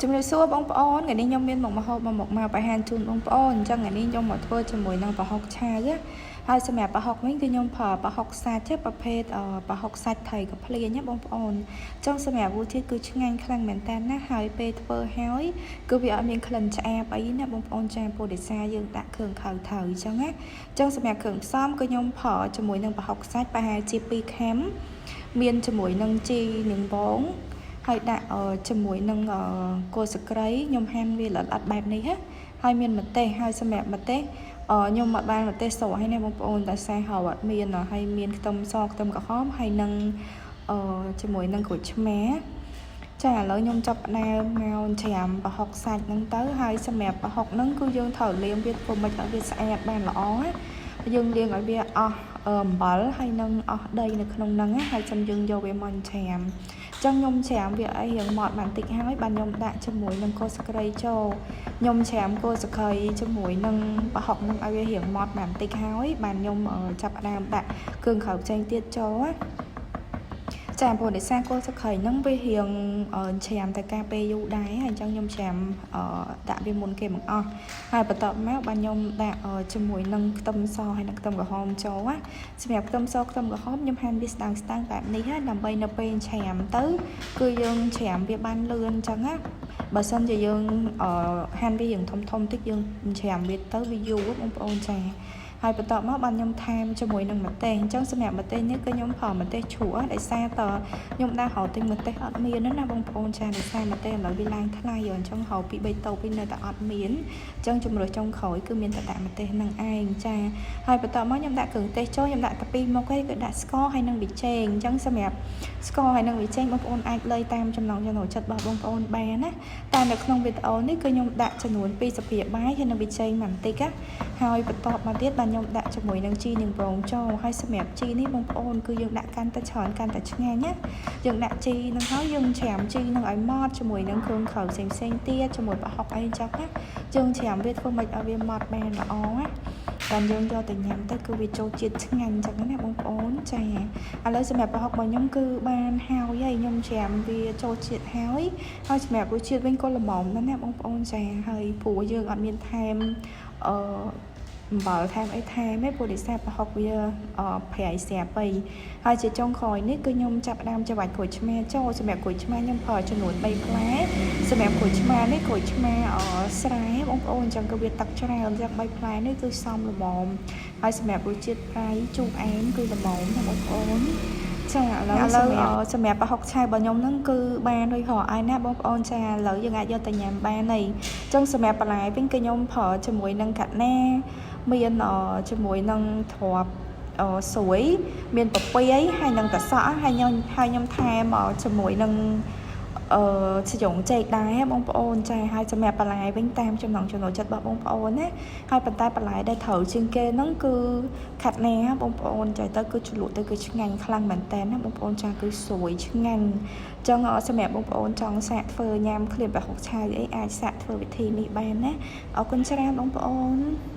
ជំរាបសួរបងប្អូនថ្ងៃនេះខ្ញុំមានមុខម្ហូបមួយមុខមកបង្ហាញជូនបងប្អូនអញ្ចឹងថ្ងៃនេះខ្ញុំមកធ្វើជាមួយនឹងប្រហុកឆៅណាហើយសម្រាប់ប្រហុកវិញគឺខ្ញុំប្រើប្រហុកសាច់ប្រភេទប្រហុកសាច់ថៃកាភ្លៀងណាបងប្អូនអញ្ចឹងសម្រាប់រសជាតិគឺឆ្ងាញ់ខ្លាំងមែនតើណាហើយពេលធ្វើហើយគឺវាអត់មានក្លិនឆ្អាបអីណាបងប្អូនចាព្រោះដោយសារយើងដាក់គ្រឿងខៅថៅអញ្ចឹងណាអញ្ចឹងសម្រាប់គ្រឿងផ្សំគឺខ្ញុំប្រើជាមួយនឹងប្រហុកសាច់ប្រហែលជា2ខាំមានជាមួយនឹងជីនាងវងហើយដាក់ជាមួយនឹងគល់ស្លឹកគ្រៃខ្ញុំហាន់វាល្អិតៗបែបនេះណាហើយមានម្ទេសហើយសម្រាប់ម្ទេសខ្ញុំអត់បានម្ទេសស្រស់ហើយណាបងប្អូនតែសារហៅអត់មានហើយមានខ្ទឹមសខ្ទឹមក្រហមហើយនឹងជាមួយនឹងក្រូចឆ្មាចាឥឡូវខ្ញុំចាប់ផ្ដើមមកច្រាមប្រហុកសាច់ហ្នឹងទៅហើយសម្រាប់ប្រហុកហ្នឹងគឺយើងត្រូវលាងវាធ្វើម៉េចឲ្យវាស្អាតបានល្អណាយើងលាងឲ្យវាអស់អំបិលហើយនឹងអស់ដីនៅក្នុងហ្នឹងណាហើយចាំយើងយកវាមកច្រាមចឹងខ្ញុំច្រាមវាឲ្យរៀងម៉ត់បានតិចហើយបានខ្ញុំដាក់ជាមួយនឹងគល់ស្លឹកគ្រៃចូលខ្ញុំច្រាមគល់ស្លឹកគ្រៃជាមួយនឹងប្រហុកនឹងឲ្យវារៀងម៉ត់បានតិចហើយបានខ្ញុំចាប់ផ្ដើមដាក់គ្រឿងក្រៅផ្សេងទៀតចូលណាចាព្រោះដោយសារគល់ស្លឹកគ្រៃហ្នឹងវារៀងច្រាមតែការពេលយូរដែរហើយអញ្ចឹងខ្ញុំច្រាមដាក់វាមុនគេបង្អស់ហើយបន្ទាប់មកបានខ្ញុំដាក់ជាមួយនឹងខ្ទឹមសហើយនិងខ្ទឹមក្រហមចូលណាសម្រាប់ខ្ទឹមសខ្ទឹមក្រហមខ្ញុំហាន់វាស្ដើងស្ដើងបែបនេះហើយដើម្បីនៅពេលច្រាមទៅគឺយើងច្រាមវាបានលឿនអញ្ចឹងណាបើសិនជាយើងហាន់វារៀងធំធំតិចយើងច្រាមវាទៅវាយូរបងប្អូនចាហើយបន្ទាប់មកបានខ្ញុំថែមជាមួយនឹងម្ទេសអញ្ចឹងសម្រាប់ម្ទេសនេះគឺខ្ញុំប្រើម្ទេសជ្រក់ដោយសារតខ្ញុំដើររកទិញម្ទេសអត់មានណាបងប្អូនចាដោយសារម្ទេសឥឡូវវាឡើងថ្លៃអញ្ចឹងរកពី3តូបវិញនៅតែអត់មានអញ្ចឹងជំរើសចុងក្រោយគឺមានតែដាក់ម្ទេសនឹងឯងចាហើយបន្ទាប់មកខ្ញុំដាក់គ្រឿងទេសចូលខ្ញុំដាក់តែពីរមុខឯងគឺដាក់ស្ករហើយនិងប៊ីចេងអញ្ចឹងសម្រាប់ស្ករហើយនិងប៊ីចេងបងប្អូនអាចលៃតាមចំណង់ចំណូលចិត្តរបស់បងប្អូនបានណាតែនៅក្នុងវីដេអូនេះគឺខ្ញុំដាក់ចំនួន2ស្លាបព្រាបាយហើយនិងប៊ីចេងបន្តិចណាហើយបន្ទាប់មកទៀតបាទខ្ញុំដាក់ជាមួយនឹងជីនាងវងចូលហើយសម្រាប់ជីនេះបងប្អូនគឺយើងដាក់កាន់តែច្រើនកាន់តែឆ្ងាញ់ណាយើងដាក់ជីនឹងហើយយើងច្រាមជីនឹងឲ្យម៉ត់ជាមួយនឹងគ្រឿងក្រៅផ្សេងផ្សេងទៀតជាមួយប្រហុកអីចឹងណាយើងច្រាមវាធ្វើម៉េចឲ្យវាម៉ត់បានល្អណាតាមយើងយកទៅញ៉ាំទៅគឺវាចូលជាតិឆ្ងាញ់ចឹងណាបងប្អូនចាឥឡូវសម្រាប់ប្រហុករបស់ខ្ញុំគឺបានហើយហើយខ្ញុំច្រាមវាចូលជាតិហើយហើយសម្រាប់រសជាតិវិញក៏ល្មមដែរណាបងប្អូនចាហើយព្រោះយើងអត់មានថែមអឺអំបិលថែមអីថែមឯងព្រោះដោយសារប្រហុកវាប្រៃស្រាប់អីហើយជាចុងក្រោយនេះគឺខ្ញុំចាប់ផ្ដើមច្របាច់ក្រូចឆ្មាចូលសម្រាប់ក្រូចឆ្មាខ្ញុំប្រើចំនួន3ផ្លែសម្រាប់ក្រូចឆ្មានេះក្រូចឆ្មាស្រែបងប្អូនអញ្ចឹងគឺវាទឹកច្រើនអញ្ចឹង3ផ្លែនេះគឺសមល្មមហើយសម្រាប់រសជាតិប្រៃជូរអែមគឺល្មមណាបងប្អូនចាឥឡូវសម្រាប់ប្រហុកឆៅរបស់ខ្ញុំហ្នឹងគឺបានរួចរាល់ហើយណាបងប្អូនចាឥឡូវយើងអាចយកទៅញ៉ាំបានហើយអញ្ចឹងសម្រាប់បន្លែវិញគឺខ្ញុំប្រើជាមួយនឹងកាណាមានជាមួយនឹងទ្រាប់ស្រួយមានពពាយហើយនឹងតសក់ហើយខ្ញុំថែមជាមួយនឹងអឺស្យងចេកដែរបងប្អូនចាហើយសម្រាប់បន្លែវិញតាមចំណង់ចំណូលចិត្តរបស់បងប្អូនណាហើយប៉ុន្តែបន្លែដែលត្រូវជាងគេហ្នឹងគឺខាត់ណាបងប្អូនចាទៅគឺជ្រលក់ទៅគឺឆ្ងាញ់ខ្លាំងមែនតើណាបងប្អូនចាគឺស្រួយឆ្ងាញ់អញ្ចឹងសម្រាប់បងប្អូនចង់សាកធ្វើញ៉ាំឃ្លានប្រហុកឆៅអីអាចសាកធ្វើវិធីនេះបានណាអរគុណច្រើនបងប្អូន។